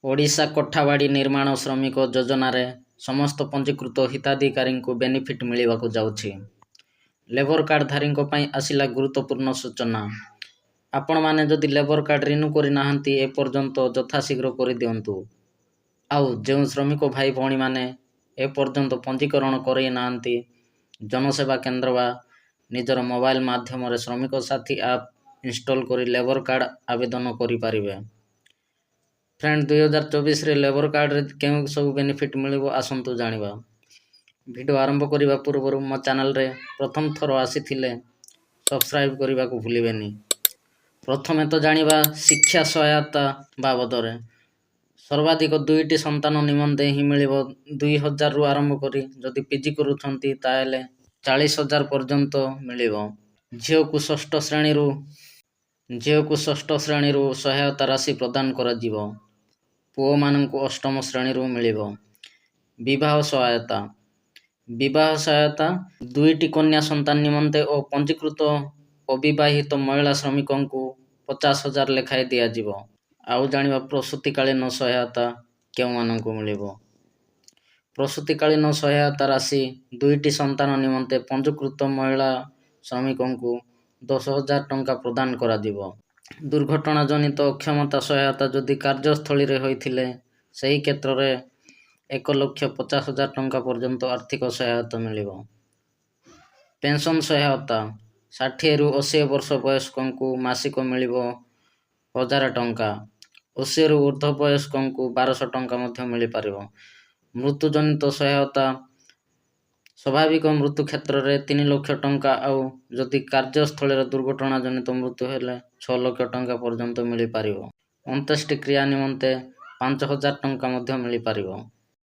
ଓଡ଼ିଶା କୋଠାବାଡ଼ି ନିର୍ମାଣ ଶ୍ରମିକ ଯୋଜନାରେ ସମସ୍ତ ପଞ୍ଜୀକୃତ ହିତାଧିକାରୀଙ୍କୁ ବେନିଫିଟ୍ ମିଳିବାକୁ ଯାଉଛି। ଲେବର କାର୍ଡ଼ଧାରୀଙ୍କ ପାଇଁ ଆସିଲା ଗୁରୁତ୍ୱପୂର୍ଣ୍ଣ ସୂଚନା। ଆପଣମାନେ ଯଦି ଲେବର କାର୍ଡ଼ ରିନ୍ୟୁ କରିନାହାନ୍ତି ଏପର୍ଯ୍ୟନ୍ତ, ଯଥାଶୀଘ୍ର କରିଦିଅନ୍ତୁ। ଆଉ ଯେଉଁ ଶ୍ରମିକ ଭାଇ ଭଉଣୀମାନେ ଏପର୍ଯ୍ୟନ୍ତ ପଞ୍ଜୀକରଣ କରେଇ ନାହାନ୍ତି, ଜନସେବା କେନ୍ଦ୍ର ବା ନିଜର ମୋବାଇଲ ମାଧ୍ୟମରେ ଶ୍ରମିକ ସାଥୀ ଆପ୍ ଇନଷ୍ଟଲ୍ କରି ଲେବର କାର୍ଡ଼ ଆବେଦନ କରିପାରିବେ। ଫ୍ରେଣ୍ଡ, 2024ରେ ଲେବର କାର୍ଡ଼ରେ କେଉଁ ସବୁ ବେନିଫିଟ୍ ମିଳିବ, ଆସନ୍ତୁ ଜାଣିବା। ଭିଡ଼ିଓ ଆରମ୍ଭ କରିବା ପୂର୍ବରୁ ମୋ ଚ୍ୟାନେଲରେ ପ୍ରଥମ ଥର ଆସିଥିଲେ ସବସ୍କ୍ରାଇବ୍ କରିବାକୁ ଭୁଲିବେନି। ପ୍ରଥମେ ତ ଜାଣିବା ଶିକ୍ଷା ସହାୟତା ବାବଦରେ। ସର୍ବାଧିକ ଦୁଇଟି ସନ୍ତାନ ନିମନ୍ତେ ହିଁ ମିଳିବ। 2000ରୁ ଆରମ୍ଭ କରି ଯଦି ପିଜି କରୁଛନ୍ତି, ତାହେଲେ 40,000 ପର୍ଯ୍ୟନ୍ତ ମିଳିବ। ଝିଅକୁ ଷଷ୍ଠ ଶ୍ରେଣୀରୁ ସହାୟତା ରାଶି ପ୍ରଦାନ କରାଯିବ। ପୁଅମାନଙ୍କୁ ଅଷ୍ଟମ ଶ୍ରେଣୀରୁ ମିଳିବ। ବିବାହ ସହାୟତା। ବିବାହ ସହାୟତା ଦୁଇଟି କନ୍ୟା ସନ୍ତାନ ନିମନ୍ତେ ଓ ପଞ୍ଜୀକୃତ ଅବିବାହିତ ମହିଳା ଶ୍ରମିକଙ୍କୁ 50,000 ଲେଖାଏଁ ଦିଆଯିବ। ଆଉ ଜାଣିବା ପ୍ରସୂତିକାଳୀନ ସହାୟତା କେଉଁମାନଙ୍କୁ ମିଳିବ। ପ୍ରସୂତିକାଳୀନ ସହାୟତା ରାଶି ଦୁଇଟି ସନ୍ତାନ ନିମନ୍ତେ ପଞ୍ଜୀକୃତ ମହିଳା ଶ୍ରମିକଙ୍କୁ 10,000 ଟଙ୍କା ପ୍ରଦାନ କରାଯିବ। ଦୁର୍ଘଟଣା ଜନିତ ଅକ୍ଷମତା ସହାୟତା ଯଦି କାର୍ଯ୍ୟସ୍ଥଳୀରେ ହୋଇଥିଲେ, ସେହି କ୍ଷେତ୍ରରେ 1,50,000 ଟଙ୍କା ପର୍ଯ୍ୟନ୍ତ ଆର୍ଥିକ ସହାୟତା ମିଳିବ। ପେନ୍ସନ୍ ସହାୟତା, 60ରୁ 80 ବର୍ଷ ବୟସ୍କଙ୍କୁ ମାସିକ ମିଳିବ 1000 ଟଙ୍କା। 80ରୁ ଉର୍ଦ୍ଧ୍ୱ ବୟସ୍କଙ୍କୁ 1200 ଟଙ୍କା ମଧ୍ୟ ମିଳିପାରିବ। ମୃତ୍ୟୁଜନିତ ସହାୟତା, ସ୍ୱାଭାବିକ ମୃତ୍ୟୁ କ୍ଷେତ୍ରରେ 3 ଲକ୍ଷ ଟଙ୍କା ଆଉ ଯଦି କାର୍ଯ୍ୟସ୍ଥଳୀରେ ଦୁର୍ଘଟଣା ଜନିତ ମୃତ୍ୟୁ ହେଲେ 6 ଲକ୍ଷ ଟଙ୍କା ପର୍ଯ୍ୟନ୍ତ ମିଳିପାରିବ। ଅନ୍ତ୍ୟେଷ୍ଟିକ୍ରିୟା ନିମନ୍ତେ 5000 ଟଙ୍କା ମଧ୍ୟ ମିଳିପାରିବ।